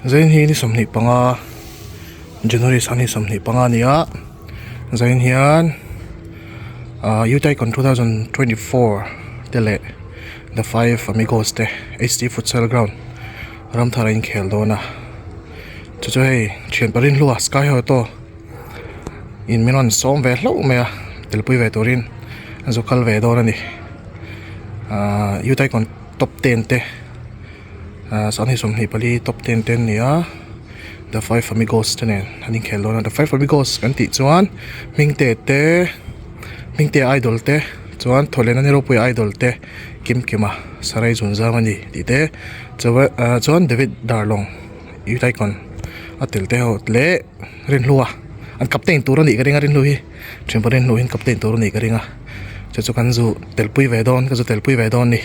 Zain hi ni 25 January sang ni 25 a ni a Zain hian ah Youth Icon 2024 te leh The Five Amigos te H_D Futsal Ground Ramthar a inkhel dawn a chu chu hei thian parin hlua Sky Auto in min rawn sawm ve hlauh mai a telpui ve turin a zu kal ve dawn a ni ahh Youth Icon top 10 te ahh 24 top 10 te an ni a The Five Amigos te nen an inkhel dawn a The Five Amigos kan tih chuan Hmingte te Hmingte Idol te chuan Thawhlehna ni ropui Idol te Kimkima Sarai Zunzam a ni tih te chuan David Darlong Youth Icon a tel te ho leh Rinhlu a an captain tur a nih ka ring a Rinhlu hi thianpa Rinhlu hi an captain tur a nih ka ring a chu chu kan zu telpui ve dawn ka zu telpui ve dawn a ni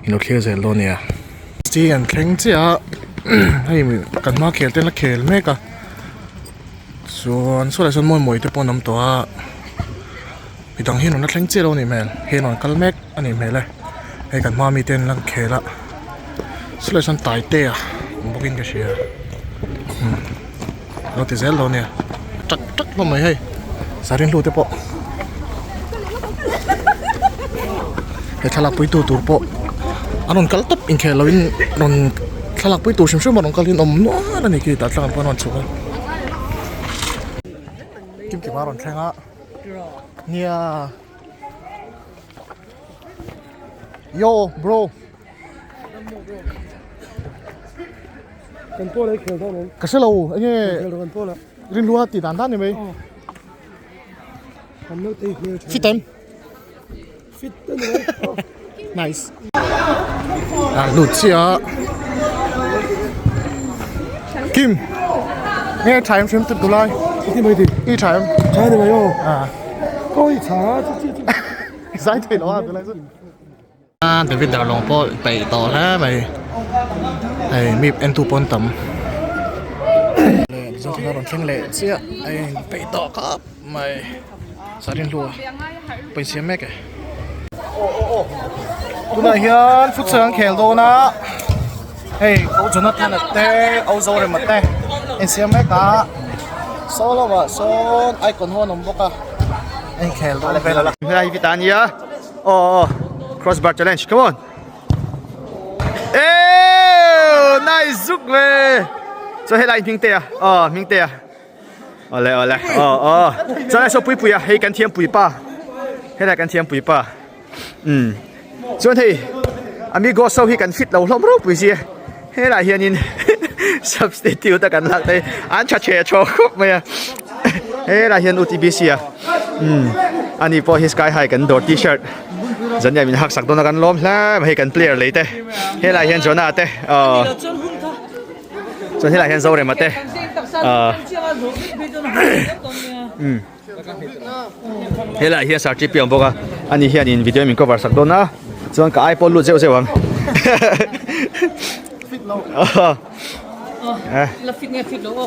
in lo thlir zel dawn a nia. Chi an thleng chiah a hei kan hma khel te an la khel mek a chuan saw lai sawn mawi mawi te pawh an awm tawh a midang hi an rawn la thleng chiah lo a nih hmel hei an rawn kal mek a nih hmel e hei kan hma mite an la khel a saw lai sawn Taitea awm bawk in ka hria umm. Lo ti zel lo nia tak tak hlawm mai hei sarin hlu te pawh he thlalak pui tu tur pawh an rawn kal tawp inkhel lo in rawn thlalak pui tur hrim hrim a rawn kal in awm nual a ni khi tah tlang pawh an rawn chhuk a kimkima a rawn thleng a nia yo bro. Kan pawl ei khel dawn em? Ka hre lo enge Khel kan pawl a. Rinhlua tih dan dan ni mai. Kan lo tei hmel tha. Fit em? Fit ta ni mai. Nice. Ah lut chiah a. Kim. Nge tha em hrim tut tulai. Ti mai ti. I tha em? Tha ni mai aw. Ah. Koi tha chi chi chi. Zai thei lo a tulai chu. David Darlawng pawh peih tawh hle mai hei mi en tu pawh an tam leh Zothana rawn thleng leh chiah a in peih tawh khawp mai sarin hlua pawisa mek e tunah hian futsal an khel dawn a hei ko Jonathan-a te au Zorema te insiam mek a saw lovah sawn icon ho an awm bawk a a inkhel dawn vel a. Helai hi ta nia. Oh, oh, crossbar challenge, come on. Eh, nice zuk ve. So helai hming te a, oh hming te a. Ole ole, oh oh. So lai so pui pui a, hei kan thiam pui pa. Helai kan thiam pui pa. Um. Chuan hei amigo so hi kan fit lo hlawm ro pui si. Helai hianin substitute a kan lak te an tha che thaw khawp mai a. Helai hian UTBC a. Um ani pawh hi sky high kan dawr t-shirt zan hian min hak sak dawn a kan lawm hle mai hei kan player lei te helai hian Jonah te aw chuan helai hian Zorema te ah um helai hian Sir TP a awm bawk a ani hianin video min cover sak dawn a chuan ka ai pawh lut zeuh zeuh ang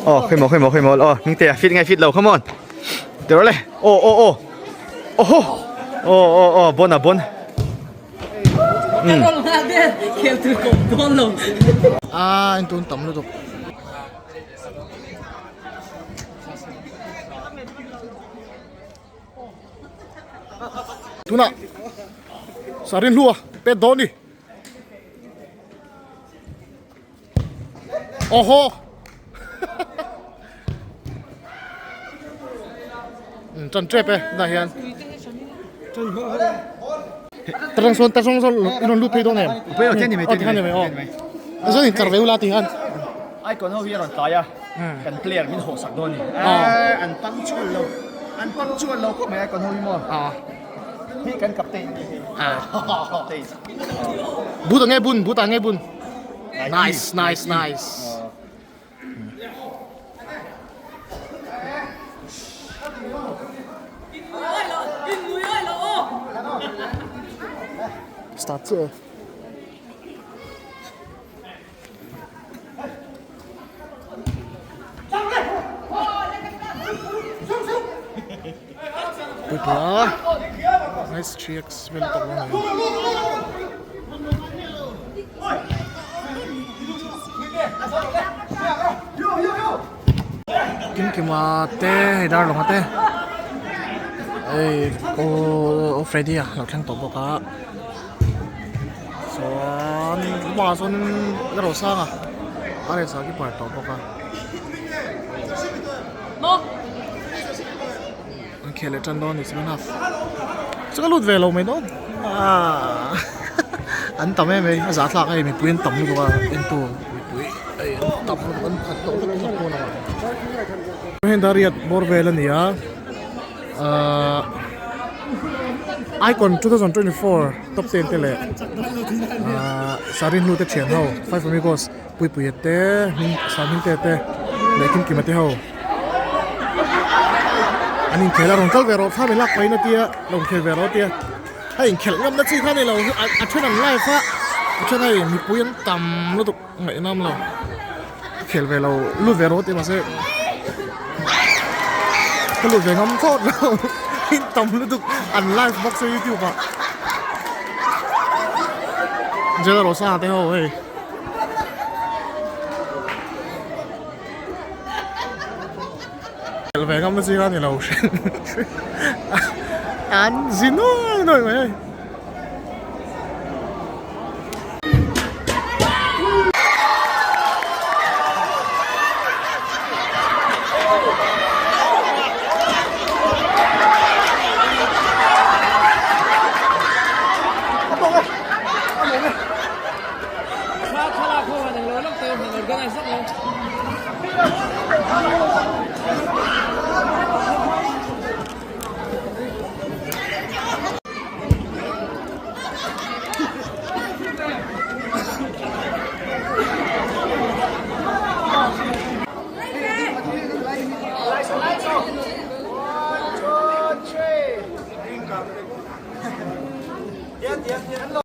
aw khawi maw khawi maw khawi maw aw hming te a fit nge fit lo come on ti rawh le aw aw aw awhaw aw aw aw bon a bon a in tun tam lutuk. Tunah Sarin hlua pet dawn ni. Oho. Tan trep e na hian. Tarang sawn tarang sawn in rawn lut phei dawn em? Aw ti khan ni mai aw. Chuan in tlar ve ula ti khan. Icon ho hi a rawn tlai a. Kan player min haw sak dawn ni. An punctual lo. An punctual lo khawp mai icon ho hi maw. Hi kan captain ni hi. Captain. But ang nge bun, but ang nge bun. Nice, nice, nice. Start chiah e. Puipua nice 3x vel tawh lo mai. Kimkima te hei Darlawnga te hei aw Freddy a lo thleng tawh bawk a chuan chungah sawn Lalrosanga a rawn sa keeper tawh bawk a an khel leh tan dawn a ni second half chu ka lut ve lo mai dawn aaa an tam em mai a zahthlak a hei mipui an tam lutuk a entu mipui hei an tam lutuk an khat tawh vek tawh pawn a heng dariat bawr vel a ni a ahh icon 2024 top 10 te leh ahh sarin hlute thian ho five amigos Puipuia te hming Sanghmingtea te leh Kimkima te ho an inkhel a rawn kal ve rawh thla lak pahin a tia lo inkhel ve rawh a tia a inkhelh ngamna chi kha a ni lo a then an live a a then hei mipui an tam lutuk ngaihnawm lo a khel ve lo lut ve rawh a ti mahse ka lut ve ngam thlawt lo in tam lutuk an live bawk se youtube ah Jela Rosa te ho hei. Khelh ve ngam na chi kha ni lo hrim an zi nuai nuai mai hei.